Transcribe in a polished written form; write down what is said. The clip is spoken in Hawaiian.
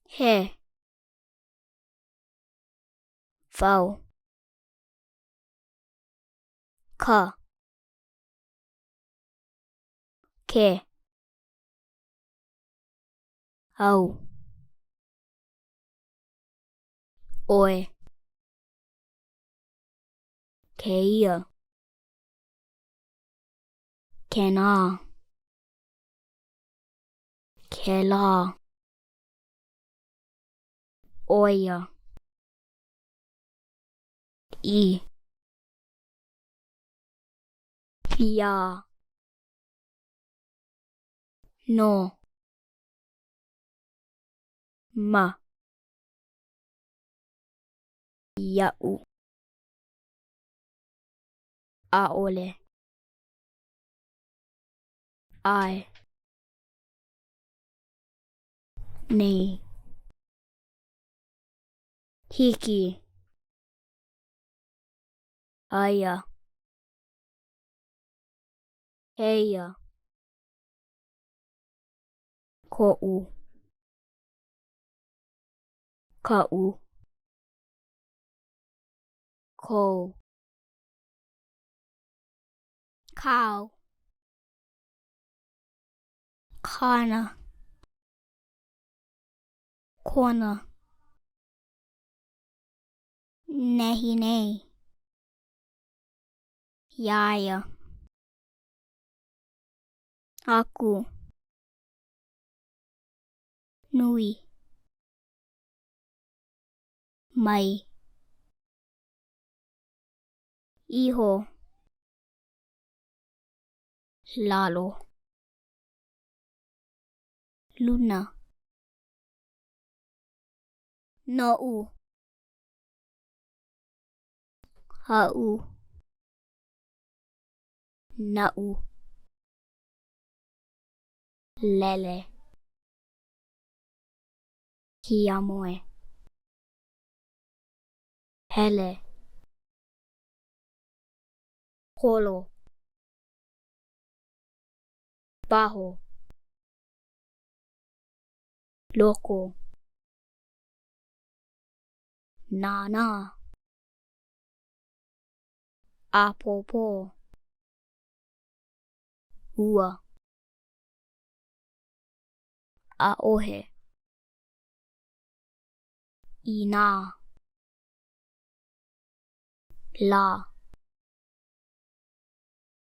He. Wau. Ka. Ke. Au. ʻOe. Kēia. Kēnā. Kēlā. ʻO ia. I. Iā. No. Ma. Iaʻu. ʻAʻole. ʻAe. Nei. Hiki. Aia. Eia. Koʻu. Kaʻu. Kou. Kāu. Kāna. Kona. Nehinei. Iā ia. Aku. Nui. Mai. Iho. Lalo. Luna. Noʻu. Aʻu. Naʻu. Lele. Hiamoe. Hele. Holo. Paho. Loko. Nānā. ʻApōpō. Ua. ʻAʻohe. Inā. Lā.